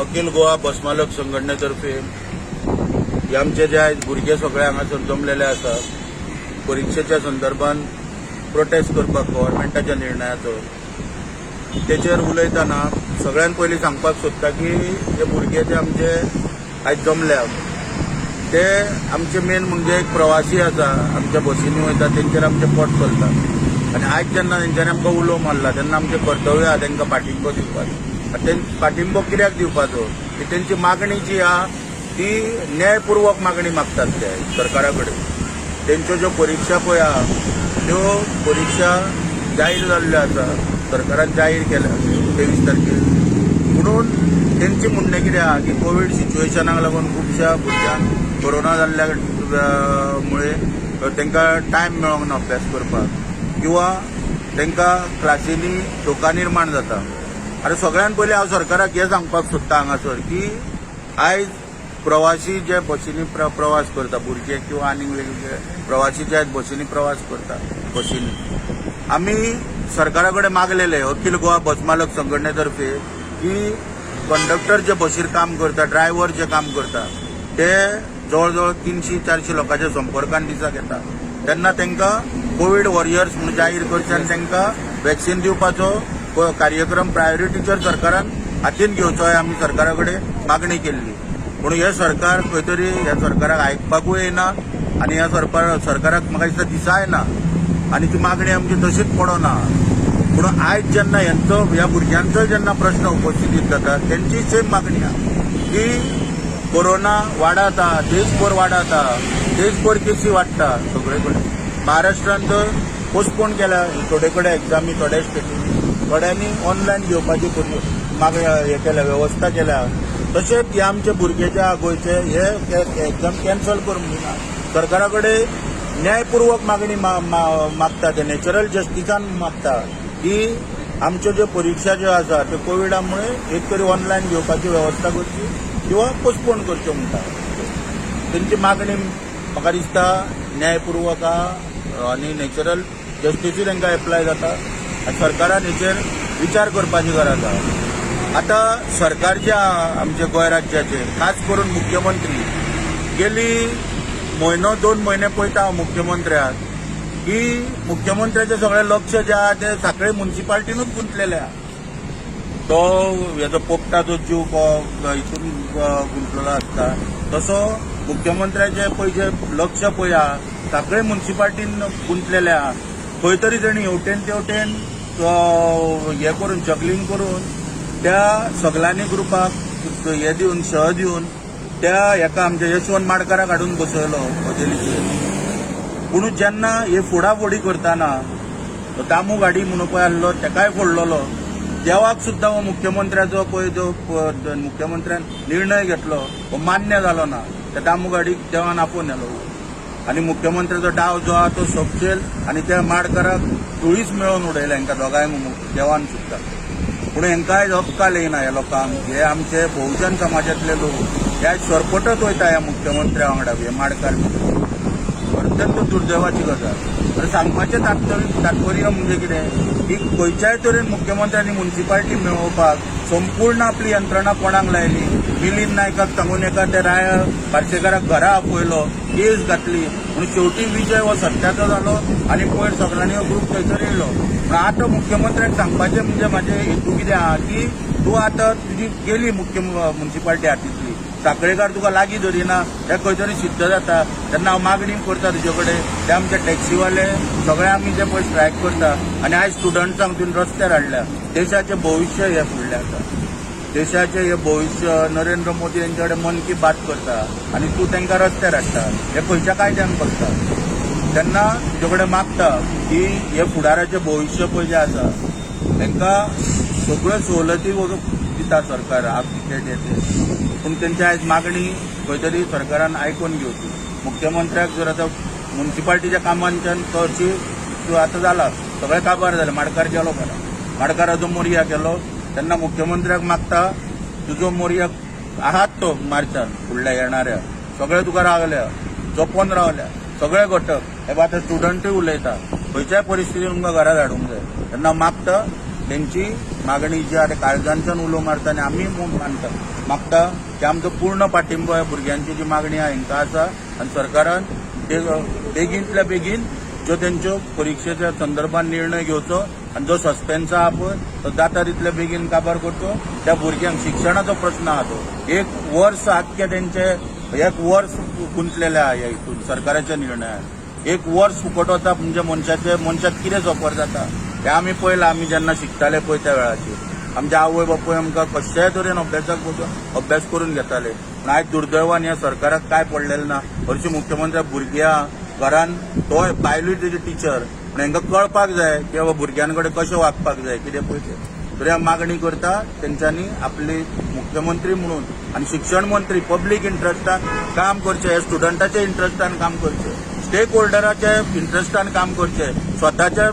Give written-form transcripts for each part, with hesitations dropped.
अखिल गोवा बसमालक संघटनेतर्फे हे आमचे जे आयज भुरगे सगळे हांगासर जमलेले आसा परिक्षेच्या संदर्भात प्रोटेस्ट करपाक गव्हर्मेंटाच्या निर्णयाचो, तेचेर उलयतना सगळ्यात पयलीं सांगपाक सोदता की जे भुरगे जे आमचे आयज जमल्या ते आमचे मेन म्हणजे एक प्रवासी आसा, आमच्या बसींनी वयता तेंचेर आमचें पोट चलता. आनी आयज जेन्ना तेंच्यांनी आमकां उलो मारला तेन्ना आमचें कर्तव्य आहा तेंकां पाठिंबो दिवपाचो. आनी पाठिंबो कित्याक दिवपाचो की तेंची मागणी जी आहा ती न्यायपूर्वक मागणी मागतात ते सरकारा कडेन. तेंच्यो ज्यो परिक्षा पळय आहा त्यो परिक्षा जाहीर जाल्ल्यो आसा, सरकारान जाहीर केल्या 23 तारखेर. म्हणून तेंची म्हणणें कितें आहा की कोवीड सिच्युएशनाक लागून खुबश्या भुरग्यांक कोरोना जाल्ल्या मुळे तांकां टायम मेळोंक ना अभ्यास करपाक किंवा तांकां क्लासींनी धोका निर्माण जाता. आनी सगळ्यान पयलीं हांव सरकाराक हें सांगपाक सोदता हांगासर की आयज प्रवासी जे बसींनी प्रवास करता, भुरगे किंवा आनीक वेगवेगळे प्रवासी जे आयज बसींनी प्रवास करता, बसींनी आमी सरकारा कडेन मागलेले अखिल गोवा बसमालक संघटनेतर्फे की कंडक्टर जे बसीर काम करता, ड्रायव्हर जे काम करता ते जवळ जवळ 300-400 लोकांच्या संपर्कान दिसाक येता, तेन्ना तांकां कोवीड वॉरियर्स म्हणून जाहीर करचे आनी तांकां वॅक्सिन दिवपाचो कार्यक्रम प्रायोरिटीचेर सरकारान हातीन घेवचो हें आमी सरकारा कडेन मागणी केल्ली. पूण हें सरकार खंय तरी ह्या सरकाराक आयकपाकूय येना आनी ह्या सरकाराक म्हाका दिसता दिसाय ना आनी ती मागणी आमची तशीच पडना. पूण आयज जेन्ना हेंचो ह्या भुरग्यांचो जेन्ना प्रश्न उपस्थितीत जाता तेंची सेम मागणी आहा की कोरोना वाडत आहा, देशभर वाडत आहा, देशभर केसी वाडटा सगळे कडेन. महाराष्ट्रान तर पोस्टपोन केल्या थोडे कडेन एग्जामी, थोड्या स्टेटींनी, थोड्यांनी ऑनलायन घेवपाची मागणी हे केल्या, वेवस्था केल्या. तशेंच हे आमचे भुरगे जे आहा गोंयचे हे एग्जाम कॅन्सल करूंक दिना. सरकारा कडेन न्यायपूर्वक मागणी मागता, ते नॅचरल जस्टिसान मागता की आमच्यो ज्यो परिक्षा ज्यो आसा त्यो कोविडा मुळे एक तरी ऑनलायन घेवपाची वेवस्था करची किंवा पोस्टपोन करच्यो म्हणटा. तेंची मागणी म्हाका दिसता न्यायपूर्वक आहा आनी नॅचरल जस्टिसूय तांकां एप्लाय जाता आनी सरकारान हेचेर विचार करपाची गरज आहा. आतां सरकार जे आहा आमचे गोंय राज्याचे, खास करून मुख्यमंत्री, गेली म्हयनो 2 म्हयने पळयता हांव मुख्यमंत्र्याक की मुख्यमंत्र्याचें सगळें लक्ष जें आहा तें सांखळे मुन्सिपाल्टीनूच गुंतलेलें आहा. तो हेजो पोपटाचो जीव हितून गुंतलेलो आसता तसो मुख्यमंत्र्याचें पळय जें लक्ष पळय आहा सांखळे मुन्सिपाल्टीन गुंतलेलें आहा. खंय तरी तेणी हेवटेन तेवटेन हें करून जगलींग करून त्या सगळ्यांनी ग्रुपाक हे दिवन शह दिवन त्या हेका आमच्या यशवंत माडकाराक हाडून बसयलो हजेलीचेर. पूण जेन्ना हे फोडाफोडी करतना तो दामू गाडी म्हणून पळय आसलो तेकाय फोडलेलो, देवाक सुद्दां हो मुख्यमंत्र्याचो पळय जो मुख्यमंत्र्यान निर्णय घेतलो हो मान्य जालो ना. त्या दामू गाडीक देवान आपोवन व्हेलो आनी मुख्यमंत्र्याचो डाव जो आहा तो सोपचेल आनी त्या माडकाराक धुळीच मेळोवन उडयलें हांकां दोगांय देवान सुद्दां. पूण हांकां आयज अक्कल येना ह्या लोकांक, हे आमचे बहुजन समाजांतले लोक हे आयज सरपटत वयता ह्या मुख्यमंत्र्या वांगडा हे माडकार. अत्यंत दुर्दैवाची गजाल. आनी सांगपाचें तात्पर्य म्हणजे कितें की खंयच्याय तरेन मुख्यमंत्र्यांनी मुन्सिपाल्टी मेळोवपाक संपूर्ण आपली यंत्रणा कोणाक लायली, मिलिंद नायकाक सांगून एका त्या राय पार्सेकाराक घरा आपयलो, केस घातली, पूण शेवटी विजय हो सत्याचो जालो आनी पयर सगळ्यांनी हो ग्रूप थंयसर येयलो. पूण आतां मुख्यमंत्र्याक सांगपाचें म्हणजे म्हाजें हेतू कितें आहा की तूं आतां तुजी गेली मुख्य मुन्सिपाल्टी हातींतली, सांखळेकार तुका लागीं धरिना हें खंय तरी सिद्ध जाता. तेन्ना हांव मागणी करता तुजे कडेन, ते आमचे टॅक्सीवाले सगळे आमी जे पळय स्ट्रायक करता आनी आयज स्टुडंट्सांक तुवें रस्त्यार हाडल्या. देशाचें भविश्य हें फुडलें आसा, देशाचें हें भविश्य नरेंद्र मोदी हेंचे कडेन मन की बात करता आनी तूं तांकां रस्त्यार हाडटा, हें खंयच्या कायद्यान बसता? तेन्ना तुजे कडेन मागता की हे फुडाराचें भविश्य पळय जें आसा तांकां सगळ्यो सवलती दिता सरकार, हाफ तिकेट हे ते, पूण तेंची आयज मागणी खंय तरी सरकारान आयकून घेवची. मुख्यमंत्र्याक जर आतां मुन्सिपाल्टीच्या कामांच्यान तो अशी आतां जाला सगळें काबार जालें, माडकार गेलो घरा, माडकाराचो मोरया केलो. तेन्ना मुख्यमंत्र्याक मागता तुजो मोरया आहात तो मार्चान फुडल्या येणाऱ्या सगळे तुका रावल्या जपोन रावल्या सगळे घटक हे आतां स्टुडंटूय उलयता खंयच्याय परिस्थितीन तुमकां घरा धाडूंक जाय. तेन्ना मागता तेंची मागणी जी आहा ते काळजांच्यान उलो मारता आनी आमी मानता मागता की आमचो पूर्ण पाठिंबो ह्या भुरग्यांची जी मागणी आहा हेंकां आसा आनी सरकारान बेगीनतल्या बेगीन ज्यो तेंच्यो परिक्षेच्या संदर्भात निर्णय घेवचो आनी जो सस्पेन्स आहा पळय तो जाता तितले बेगीन काबार करचो. त्या भुरग्यांक शिक्षणाचो प्रश्न आहा तो एक वर्स आख्खे तेंचे एक वर्स गुंतलेले आहा ह्या हितून सरकाराच्या निर्णयान एक वर्स फुकट वता म्हणजे मनशाचे मनशाक कितें सफर जाता हें आमी पळयलां. आमी जेन्ना शिकताले पळय त्या वेळाचेर आमचे आवय बापूय आमकां कशेय तरेन अभ्यासाक बसून अभ्यास करून घेताले, पूण आयज दुर्दैवान ह्या सरकाराक काय पडलेलें ना. हरशीं मुख्यमंत्री भुरग्यां घरान तोय बायलूय तेजी टिचर, पूण हांकां कळपाक जाय की बाबा भुरग्यां कडेन कशें वागपाक जाय कितें पळय तें. तरी हांव मागणी करता तेंच्यांनी आपली मुख्यमंत्री म्हणून आनी शिक्षण मंत्री पब्लीक इंट्रस्टान काम करचें, हे स्टुडंटाच्या इंट्रस्टान काम करचें, स्टेक होल्डराच्या इंट्रस्टान काम करचें. स्वताच्या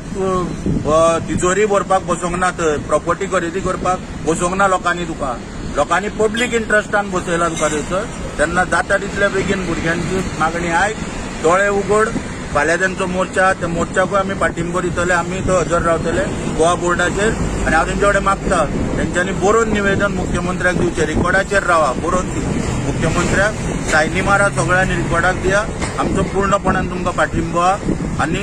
तिजोरी भरपाक बसोंक ना, थंय प्रॉपर्टी खरेदी करपाक बसोंक ना लोकांनी तुका, लोकांनी पब्लीक इंट्रस्टान बसयला तुका थंयसर. तेन्ना जाता तितल्या बेगीन भुरग्यांची मागणी आयक, दोळे उगड. फाल्यां तेंचो मोर्चा, त्या मोर्चाकूय आमी पाठिंबो दितले, आमी थंय हजर रावतले गोवा बोर्डाचेर. आनी हांव तेंचे कडेन मागता तेंच्यांनी बरोवन निवेदन मुख्यमंत्र्याक दिवचें, रिकॉर्डाचेर रावा, बरोवन दी मुख्यमंत्र्याक, सायनी मारा सगळ्यांनी रिकॉर्डाक दिया. आमचो पूर्णपणान तुमकां पाठिंबो आहा आनी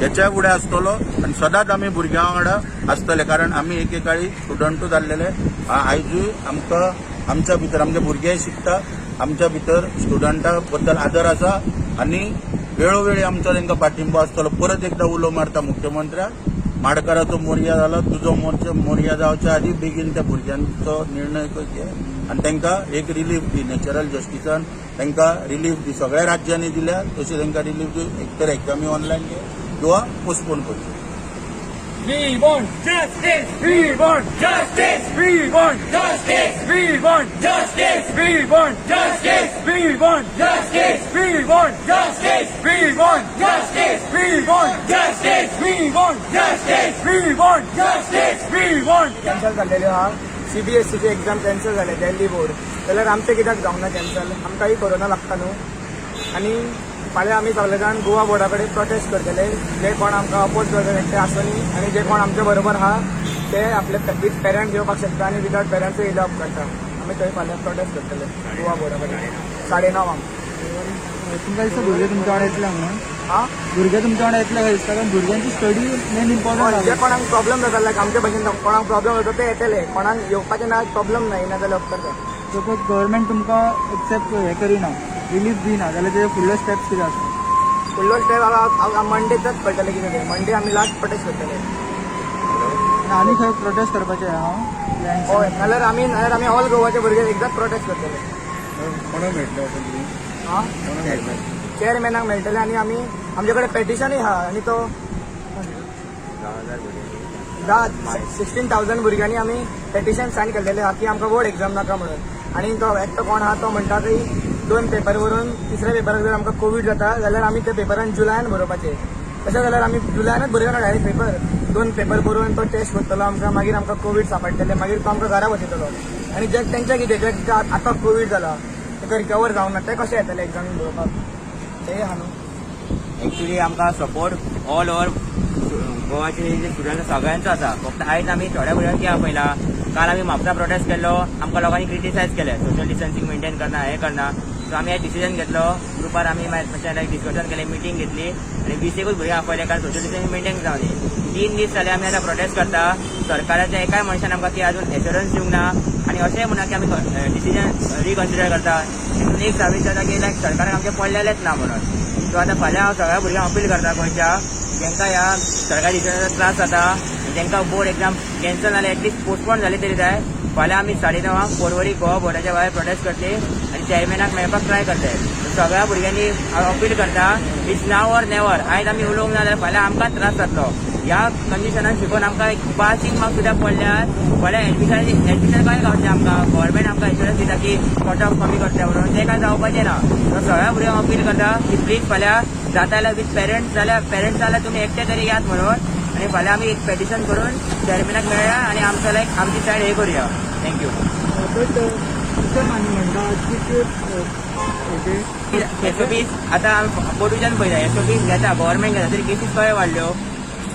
हेच्या फुडें आसतलो आनी सदांच आमी भुरग्यां वांगडा आसतले, कारण आमी एकेकाळी स्टुडंटूच जाल्लेले. आयजूय आमकां आमच्या भितर आमचे भुरगे शिकता, आमच्या भितर स्टुडंटा बद्दल आदर आसा आनी वेळोवेळी आमचो तांकां पाठिंबो आसतलो. परत एकदा उलो मारता मुख्यमंत्र्याक, माडकाराचो मोर्या जालो, तुजो मोर्चा मोर्या जावच्या आदी बेगीन त्या भुरग्यांचो निर्णय घे आनी तांकां एक रिलीफ दी, नॅचरल जस्टिसान तांकां रिलीफ दी. सगळ्या राज्यांनी दिल्या तशी तांकां रिलीफ दी. एक तर एक्झामी ऑनलायन घे किंवा पोस्टपोन करचे. We want justice. We want justice. We want justice. We want justice. We want justice. We want justice. We want justice. We want justice. We want justice. We want justice. We want justice. We want cancel जाल्लेल्यो आहा. सीबीएसईची exam cancel जाले दिल्ली board, जाल्यार आमचें कित्याक जावंक ना cancel? आमकांय corona लागता न्हू. आनी फाल्यां आमी सगळे जाण गोवा बोर्डा कडेन प्रोटेस्ट करतले. जे कोण आमकां अपोज करतले ते आसूनी आनी जे कोण आमचे बरोबर आहा ते आपले विथ पेरंट्स येवपाक शकता आनी विदाउट पेरंट्सूय येवप करता. आमी थंय फाल्यां प्रोटेस्ट करतले गोवा बोर्डा कडेन 9:30. तुमकां दिसता भुरगे तुमच्या वांगडा येतले म्हणून? हा. भुरगे तुमच्या वांगडा येतले काय दिसता? कारण भुरग्यांची स्टडी मेन इम्पॉर्टंट. जे कोणाक प्रॉब्लम जाता, लायक आमचे भशेन कोणाक प्रॉब्लम जाता ते येतले, कोणाक येवपाचें ना प्रॉब्लम ना, येना जाल्यार करता. सपोज गव्हर्मेंट तुमकां एक्सेप्ट हें करिना, रिलीफ दिना जाल्यार तेजे फुडले स्टेप्स कितें आसता? फुडलो स्टेप मंडेचाच कळटलें कितें तें. मंडे आमी लास्ट प्रोटेस्ट करतले. आनी खंय प्रोटेस्ट करपाचें हांव? हय, नाल्यार आमी ऑल गोवाचे भुरगे एकदाच प्रोटेस्ट करतले. कोणाक मेळटले वचून तुमी? हा. कोणाक मेळटले? चेअरमॅनाक मेळटले आनी आमी आमचे कडेन पेटिशनूय आहा आनी तो 10, 16,000 भुरग्यांनी आमी पेटिशन सायन केल्लेले आहा की आमकां बोर्ड एक्झाम नाका म्हणून. आनी तो एकटो कोण आहा तो म्हणटा की दोन पेपर बरोवन तिसऱ्या पेपराक जर आमकां कोवीड जाता जाल्यार आमी त्या पेपरान जुलयान बरोवपाचे. तशें जाल्यार आमी जुलयानच बरयना डायरेक्ट पेपर. दोन पेपर बरोवन तो टेस्ट करतलो आमकां, मागीर आमकां कोवीड सांपडटले, मागीर तो आमकां घरा बसयतलो. आनी जे तेंच्या कितें, जे आतां कोवीड जाला ताका रिकवर जावंक ना, ते कशे येतले एक्झाम बरोवपाक? तेय आहा न्हू. एक्चुली आमकां सपोर्ट ऑल ओवर गोवाचे जे स्टुडंट सगळ्यांचो आसा. फक्त आयज आमी थोड्या भुरग्यांक कित्याक आपयला, काल आमी म्हापसा प्रोटेस्ट केल्लो, आमकां लोकांनी क्रिटिसायज केलें, सोशल डिस्टन्सिंग मेंटेन करना, हें करना. सो आमी हे डिसिजन घेतलो ग्रुपार, आमी मातशें लायक डिस्कशन केलें, मिटींग घेतली आनी 20 एकूच भुरग्यांक आपयले, कारण सोशल डिस्टन्सिंग मेंटेन जावनी. 3 दीस जाले आमी आतां प्रोटेस्ट करता. सरकाराच्या एकाय मनशान आमकां ती अजून एश्योरन्स दिवंक ना आनी अशेंय म्हणा की आमी डिसिजन रिकन्सिडर करता. हितून एक साबीत जाता की लायक सरकाराक आमचें पडलेलेंच ना म्हणून. सो आतां फाल्यां हांव सगळ्या भुरग्यांक अपील करता गोंयच्या, जेंका ह्या सरकारी डिसिजनाचो त्रास जाता, जेंका बोर्ड एक्झाम कॅन्सल जाले, एटलिस्ट पोस्टपोन जाले तरी जाय, फाल्यां आमी 9:30 पोरवरी गोवा बोर्डाच्या भायर प्रोटेस्ट करतली आनी चेअरमॅनाक मेळपाक ट्राय करतले. सगळ्या भुरग्यांनी हांव अपील करता, it's now or never. आयज आमी उलोवंक ना जाल्यार फाल्यां आमकां त्रास जातलो. ह्या कंडिशनान शिकून आमकां एक पासींग मार्क सुद्दां पडल्यार फाल्यां एडमिशन कशें गावचें आमकां? गव्हर्मेंट आमकां एश्योरन्स दिता की कट ऑफ कमी करतले म्हणून, तें कांय जावपाचें ना. सो सगळ्या भुरग्यांक अपील करता की प्लीज फाल्यां जाता जाल्यार विथ पेरंट्स, जाल्यार पेरंट्स जाल्यार तुमी एकटे तरी यात म्हणून. आनी फाल्यां आमी एक पेटिशन करून चेअरमॅनाक मेळया आनी आमचो लायक आमची सायड हे करुया. Thank you. But तुमच्या आनी म्हणटा की ते एसओपी आतां आमी पोटूच्यान पळयता, एसओपी घेता गव्हर्मेंट घेता तरी केसीस कशे वाडल्यो?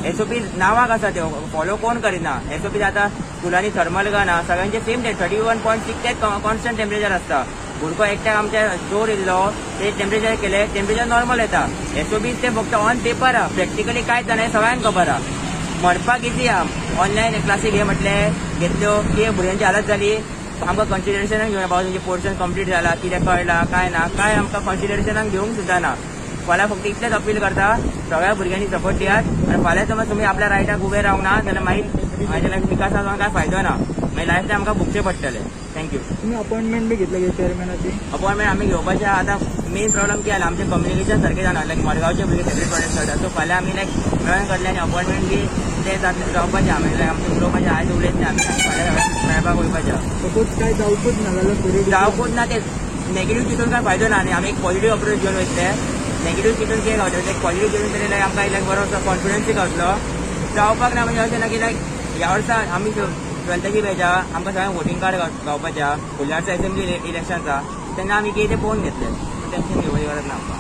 एसओपी नांवाक आसा त्यो फॉलो कोण करिना. एसओपी आतां स्कुलांनी थर्मल गन आहा, सगळ्यांचे सेम ते 31.6 ते कॉन्स्टंट टेम्परेचर आसता. भुरगो एकट्याक आमच्या जोर येयल्लो, ते टेम्परेचर केले, टेम्परेचर नॉर्मल येता. एसओपी ते फक्त ऑन पेपर आहा, प्रॅक्टिकली कांयच जाणा, हें सगळ्यांक खबर आहा. म्हणपाक इजी आहा, ऑनलायन क्लासी घे म्हटले, घेतल्यो की भुरग्यांची हालत जाली. आमकां कन्सिडरेशनाक घेवना, बाबा तुमचें पोर्शन कंप्लीट जाला, कितें कळ्ळां काय ना, काय आमकां कन्सिडरेशनाक घेवंक सुद्दां ना. फाल्यां फक्त इतलेंच अपील करता, सगळ्या भुरग्यांनी सपोर्ट दियात आनी फाल्यां समज तुमी आपल्या रायटाक उबे रावंक ना जाल्यार मागीर मागीर विकासा काय फायदो ना, मागीर लायफ आमकां भोगचें पडटलें. Thank you. तुमी अपॉइंटमेंट बी घेतले चेअरमॅनाची? अपॉइंटमेंट आमी घेवपाचें. आतां मेन प्रॉब्लम कितें जाला, आमचें कम्युनिकेशन सारकें जायना. लायक मडगांवचे भुरगे सेपरेट प्रोटेस्ट करतात, सो फाल्यां आमी लायक मेळोन करले आनी अपॉइंटमेंट बी ते जावपाचें. आमी लायक आमचें उलोवपाचें, आयज उलयतले आमी आनी फाल्यां सगळ्यांक मेळपाक वयपाचें. सपोज काय जावपूच ना जाल्यार फुडें? जावपूच ना, ते नेगेटीव चिंतून काय फायदो ना आनी आमी एक पॉझिटिव्ह अप्रोच घेवन वयतले. नेगेटीव चिंतून कितें गावतलें? एक पॉझिटिव्ह चिंतून तरी लायक आमकां लायक बरो असो कॉन्फिडन्सूय गावतलो. जावपाक ना म्हणजे अशें ना की लायक ह्या वर्सा आमी ट्वेल्थाची बॅच आहा, आमकां सगळ्यांक वोटींग कार्ड गावपाचें आहा. फुडल्या वर्सा एसेंब्ली इलेक्शन आसा, तेन्ना आमी कितें तें पळोवन घेतले, टेन्शन घेवपाची गरज ना आमकां.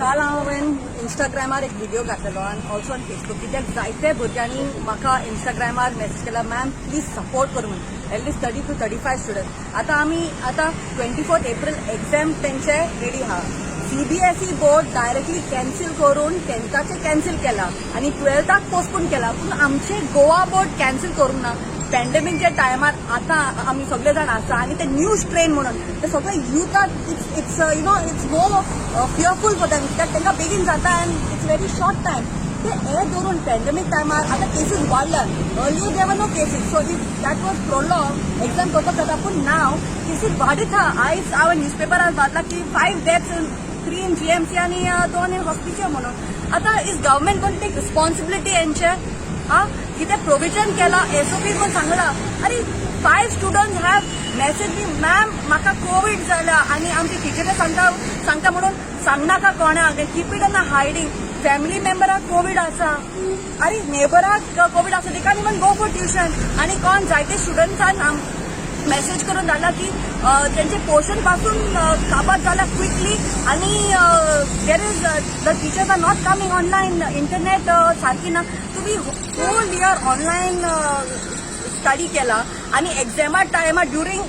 काल हांवें इंस्टाग्रामार एक व्हिडिओ घातलेलो आनी ऑल्सो ऑन फेसबूक, कित्याक जायते भुरग्यांनी म्हाका इंस्टाग्रामार मॅसेज केला, मॅम प्लीज सपोर्ट कर म्हणून. At least 30 to 35 student. आतां आमी आतां 24 एप्रील एक्झाम तेंचे रेडी आहा. सीबीएसई बोर्ड डायरेक्टली कॅन्सील करून टेंथाचे कॅन्सील केला आनी ट्वेल्थाक पोस्टपोन केला, पूण आमचे गोवा बोर्ड कॅन्सील करूंक ना. पॅन्डेमिकच्या टायमार आतां आमी सगळे जाण आसा आनी ते न्यू स्ट्रेन म्हणून ते सगळे युथाक it's you know it's more fearful for them, कित्याक तांकां बेगीन जाता and it's very short time. ते हे धरून पॅन्डेमीक टायमार आतां cases वाडल्यात. Earlier there were no cases, so if that was prolong, exam करपाक जाता, पूण नाव केसीस वाडीत आहा. आयज हांवें न्यूजपेपरार वाचलां की five deaths, three in GMC आनी दोन इन हॉस्पिटल म्हणून. आतां is government gonna take responsibility हेंचे? हा, कितें प्रोविजन केला, एसओपी पण सांगला. अरे, five students have message me, ma'am म्हाका कोवीड जाला आनी आमचे टिचरी सांगता सांगता म्हणून सांगनाका कोणाक, keep it on hiding. Family मेंबराक Covid आसा, अरे नेबराक कोवीड आसा, they can even go for tuition. आनी कोण जायते स्टुडंट्सान मेसेज करून धाडला की तेंचे पोर्शन पासून काबार जाला क्विकली आनी there is the teachers are not coming online, internet सारकी ना. तुमी होल इयर ऑनलायन स्टडी केला आनी एग्जामा टायमार ड्युरींग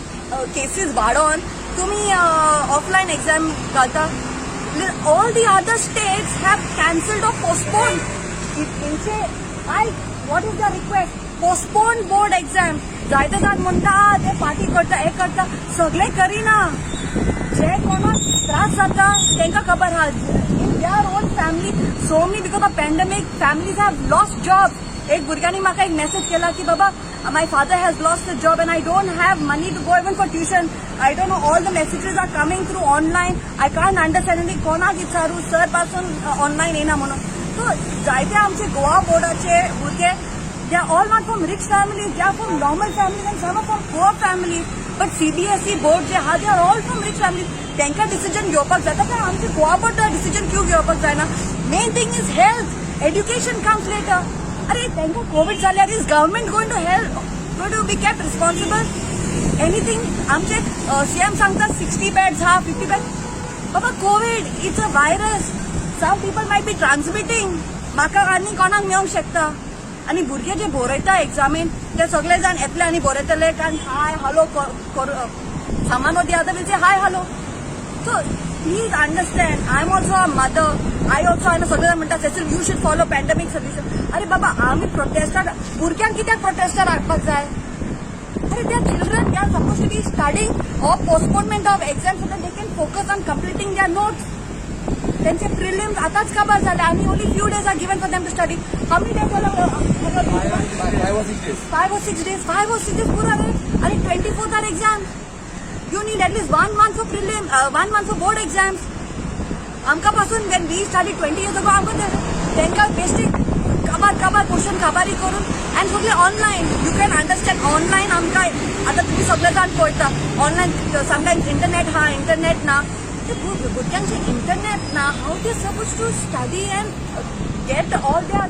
केसीस वाडोवन तुमी ऑफलायन एग्जाम घालता. All the other states have cancelled or postpone. तेंचे I what is the request? Postpone board exam. जायते जाण म्हणटा ते पार्टी करता, हे करता, सगळे करिना. जे कोणाक त्रास जाता तांकां खबर आहा. In their own family, so many, because of pandemic, families have lost job. एक भुरग्यांनी म्हाका एक मेसेज केला की बाबा, my father has lost the job and I don't have money to go even for tuition. I don't know, all the messages are coming through online, I can't understand आनी कोणाक विचारू, सर पासून online येना म्हणून. So जायते आमचे गोवा बोर्डाचे भुरगे, they are all not from rich families, they are from normal families and some are from poor families. But CBSE board जे आहा, they are all from rich families. तांकां डिसिजन घेवपाक जाता, पण आमचे गोवा बोर्ड डिसिजन क्यू घेवपाक जायना? Main thing is health, education comes later. अरे, तांकां कोवीड जाल्यार is government going to help, going to be kept responsible anything? आमचे सीएम सांगतात 60 बेड्स हा, 50 बेड. बाबा, Covid, it's a virus, some people might be transmitting. म्हाका आनी कोणाक मेळोंक शकता. आनी भुरगे जे बरयता एग्जामीन, ते सगळे जाण येतले आनी बरयतले, कारण hi hello someone or the other will say hi hello. So please understand, I am also a mother. I also आनी सगळे जाण म्हणटा, Cecil, you should follow pandemic solution. अरे बाबा, आमी प्रोटेस्टार भुरग्यांक कित्याक प्रोटेस्टार हाडपाक जाय? अरे, their children, they are supposed to be studying, or postponement of exam so that they can focus on completing their notes. त्यांचे प्रिलिम्स आताच काबार झाले आणि only few days are given for them to study. How many days? 5 or 6 days, 5 or 6 days पुरा रे. आणि 24th are exam. You need at least one month for prelim, one month for board exams. आमकां पासून when we study 20 years ago, आमकां तेंकां बेश्टे काबार काबार क्वेश्चन काबारी करून आनी सगळे online. You can understand online. आमकां आतां तुमी सगळे जाण पळयता ऑनलायन, समटायम्स इंटरनेट हा, इंटरनेट ना. ते भुरग्यांचे इंटरनेट ना, how they suppose to study and get all their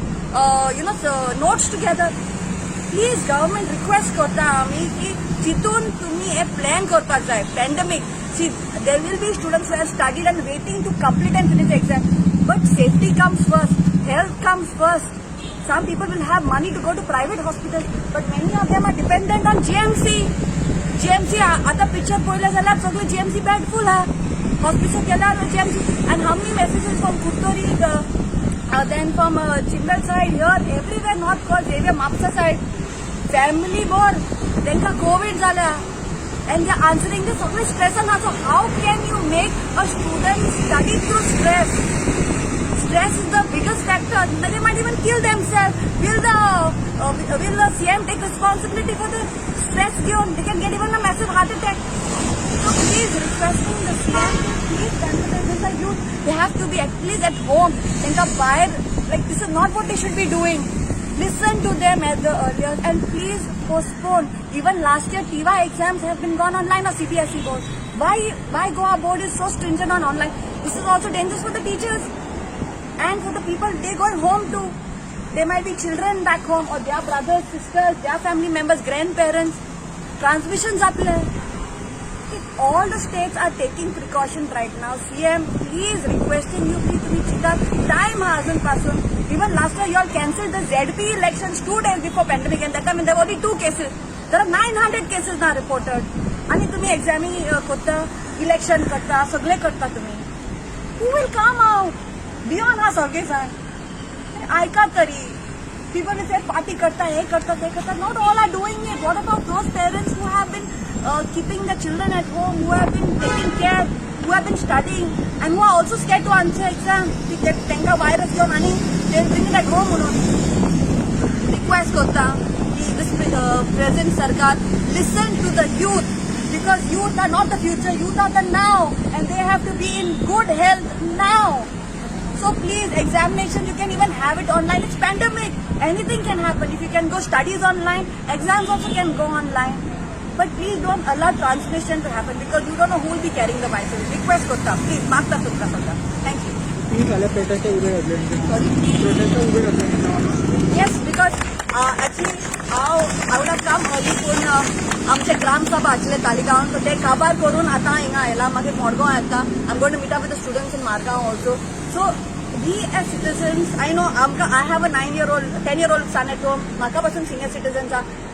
notes together? Please government request करता आमी की चिंतून तुमी हे प्लॅन करपाक जाय. Pandemic, see, there will be students who have studied and waiting to complete and finish exam, but safety comes first, health comes first. Some people will have money to go to private hospitals, but many of them are dependent on GMC. GMC आता picture पळयलें जाल्यार सगळे GMC bed फूल आहा. Hospital गेल्यार GMC, and how many messages from Curtorim, then from Chimbel side, here everywhere, North Goa, Xavier, Mapusa side, family भर तांकां Covid जाल्या and they answering ते सगळे स्ट्रेसान आहा. So how can you make a student study through stress? Stress is the biggest factor. They might even kill themselves. Will the CM take responsibility for the stress given? They can get even a massive heart attack. So please, requesting the CM to please consider this. The youth, they have to be at least at home. In the fire, like, this is not what they should be doing. Listen to them at the earlier and please postpone. Even last year, TY exams have been gone online or CBSE board. Why Goa board is so stringent on online? This is also dangerous for the teachers and for the people they going home to. There might be children back home or their brothers, sisters, their family members, grandparents. Transmissions जातले. All the states are taking precautions right now. CM, please, requesting you, please तुम्ही चिंता time हा अजून पासून. Even last year you all cancelled the ZP elections 2 days before pandemic, and that time there were only two cases. There are 900 cases now reported. आणि तुम्ही एक्झामी करता, election करता, सगळे करता तुम्ही. Who will come out? भियोन हा सगळे जाण. आयका तरी. People will say party करता, हे करता, ते करता. Not all are doing it. What about those parents who have been keeping the children at home, who have been taking care, who have been studying and who are also scared to answer exam? तांकां virus घेवन आनी they bring it at home म्हणून request करता की this present सरकार listen to the youth, because youth are not the future, youth are the now, and they have to be in good health now. So please, examination, you can even have it online. It's pandemic. Anything can happen. If you can go studies online, exams also can go online. But please don't allow transmission to happen, because you don't know who will be carrying the virus. Request करता, please, मागता तुमकां सगळ्यांक. Thank you. तुम्ही फाल्यां प्रोटेस्टाक उबे रावतले? Sorry? प्रोटेस्टाक उबे रावतले? Yes, because actually I would have come early, पूण आमचे ग्रामसभा आशिल्ले तालिगांव, सो ते काबार करून आतां हिंगा आयला. मागीर मडगांव येता. I am going to meet up with the students in Margao also. So we as citizens, I know आमकां, I have a 9 year old, 10 year old son at home. म्हाका पासून सिनियर सिटीजन्स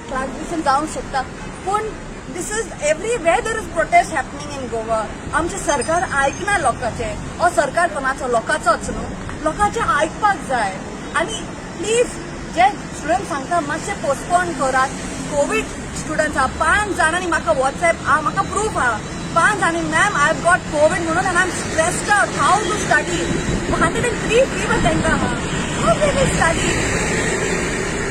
ट्रान्समिशन जावंक शकता, पूण this is everywhere, there is protest happening in Goa. आमचें सरकार आयकना लोकांचें. हो सरकार कोणाचो? लोकांचोच न्हू. लोकांचें आयकपाक जाय. आनी प्लीज, जे स्टुडंट सांगता मातशें पोस्टपोन करात. कोवीड स्टुडंट्स आहा पांच जाणांनी म्हाका वॉट्सएप आहा, म्हाका प्रूफ आहा. पांच जाणांनी, "Ma'am, I have got Covid म्हणून and I am stressed out, how to study?" 103 fever तांकां आहा. How they will study?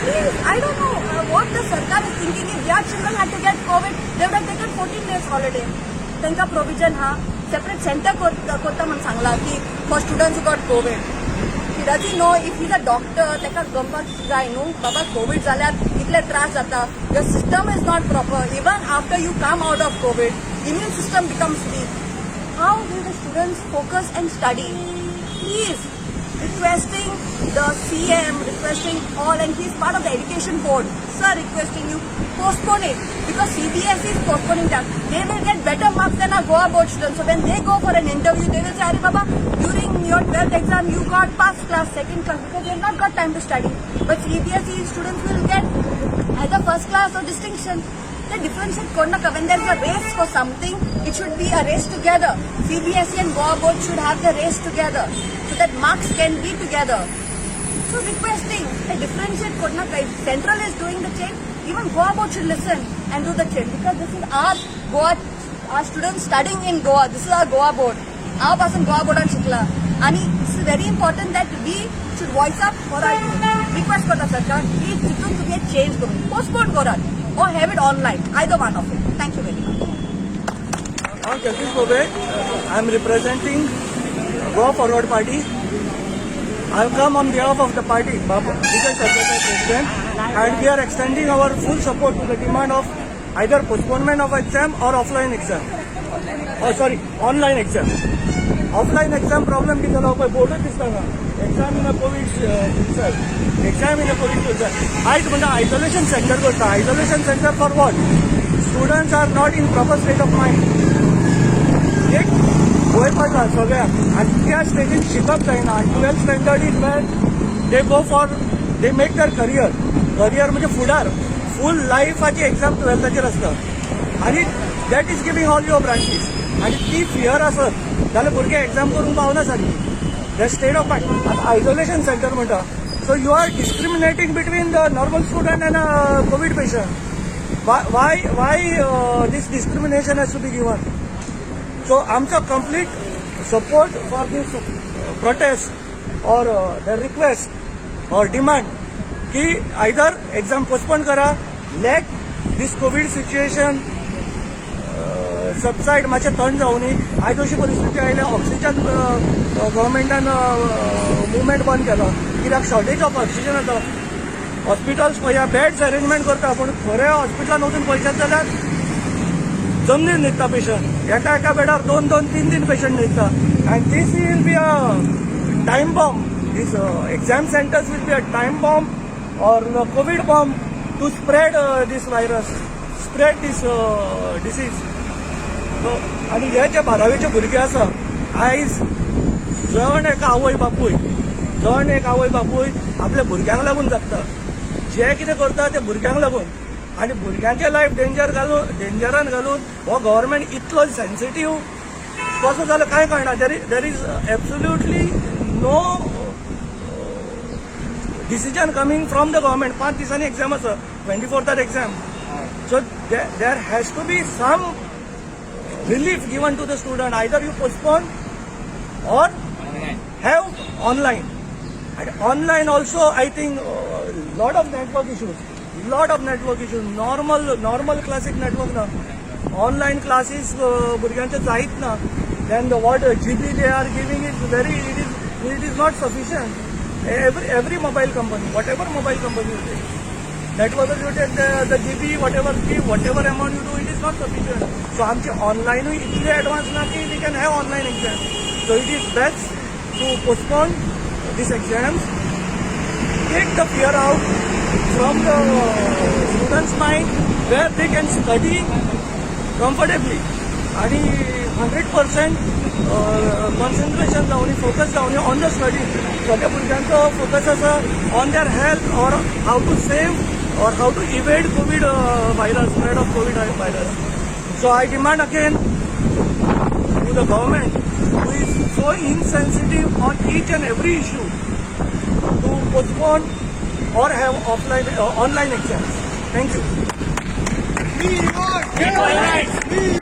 Please, I don't know what the सरकार is thinking. If their children had to get COVID, they would have taken 14 days holiday. तांकां provision हा, separate centre करता म्हूण सांगला की for students got Covid. He doesn't know, if he's a doctor, ताका गमपाक जाय न्हू बाबा, कोवीड जाल्यार इतले त्रास जाता. Your system is not proper. Even after you come out of Covid, immune system becomes weak. How will the students focus and study? Please, requesting the CM, requesting all, and he's part of the education board. Sir, requesting you, postpone it, because CBSE is postponing that. They will get better marks than our Goa board students. So when they go for an interview, they will say, "Arey Baba, during your 12th exam, you got first class, second class," because they have not got time to study. But CBSE students will get either first class or distinction. The differentiate करनाका. When there is a race for something, it should be a race together. CBSE and Goa board should have the race together so that marks can be together. So requesting, a differentiate करनाका. If central is doing the change, even Goa board should listen and do the change, because this is our Goa, our students studying in Goa. This is our Goa board. हांव पासून गोवा बोर्डान शिकला आणि it's very important that we should voice up for our youth. Request करता सरकार, please तितून तुमी change करून postpone करात or have it online, either one of it. Thank you very much. I'm Jagdish Bobde. I'm representing Goa Forward Party. I've come on behalf of the party, Babu Vijay Sardesai President, and we are extending our full support to the demand of either postponement of exam or offline exam. Oh, sorry, online exam. Offline exam problem कितें जालो पळय, बोर्डूच दिसता ना. Exam in a Covid exam in a Covid. आयज म्हणटा isolation centre करता. Isolation center for what? Students are not in proper state of mind. एक भंय पडला सगळ्यांक आनी त्या स्टेजीन शिकप जायना. आनी 12th standard is where they go for, they make their career. Career म्हणजे फुडार, फूल लायफाची एक्झाम ट्वेल्थाचेर आसता आनी that is giving all your branches. आनी ती फियर आसत जाल्यार भुरगे एक्झाम करूंक पावना सारकी. The state of mind. आतां आयसोलेशन सेंटर म्हणटा, so you are discriminating between the normal student and Covid patient. Why this discrimination has to be given? So आमचो complete support for this protest or the request or demand की either exam postpone करा, let this Covid situation subside, मातशें थंड जावनी. आयज अशी परिस्थिती आयल्या, oxygen गव्हर्मेंटान movement बंद केलो कित्याक शॉर्टेज ऑफ ऑक्सिजन आसा. हॉस्पिटल्स पळया, बेड्स अरेंजमेंट करता, पूण खऱ्या हॉस्पिटलान वचून पळयशात जाल्यार जमनीर न्हिदता पेशंट. एका एका बेडार दोन दोन तीन तीन पेशंट न्हिदता. And this will be a time bomb. This exam centers will be a time bomb or Covid bomb to spread this virus, spread this disease. आनी हे जे बारावेचे भुरगे आसा, आयज जण एक आवय बापूय आपल्या भुरग्यांक लागून जगता. जे कितें करता ते भुरग्यांक लागून. आनी भुरग्यांचे लायफ डेंजर घालून, डेंजरान घालून हो गव्हर्मेंट इतलो सेन्सिटीव कसो जालो कांय कळना. There is absolutely no decision coming from the government. 5 दिसांनी एक्झाम आसा, 24थार exam. So there has to be some relief given to the student. Either you postpone or have online. And online also, I think lot of network issues, lot of network issues. Normal classic network ना. Online classes भुरग्यांचे जायत ना. Then the what GB they are giving is very, it is not sufficient. Every mobile company, whatever mobile company you take, network you take, the GB, whatever give, whatever amount you do, it is not sufficient. So आमचे ऑनलायनूय इतले advance ना की we can have online exam. So it is best to postpone this exams, take the fear out from the students' mind where they can study comfortably आणि 100% concentration जावनी, focus जावनी on the study. सगळ्या भुरग्यांचो focus आसा on their health or how to save or how to evade Covid virus, spread of Covid virus. So I demand again to the government, who is so insensitive on each and every issue, to postpone or have offline online exams. Thank you. We want equal rights.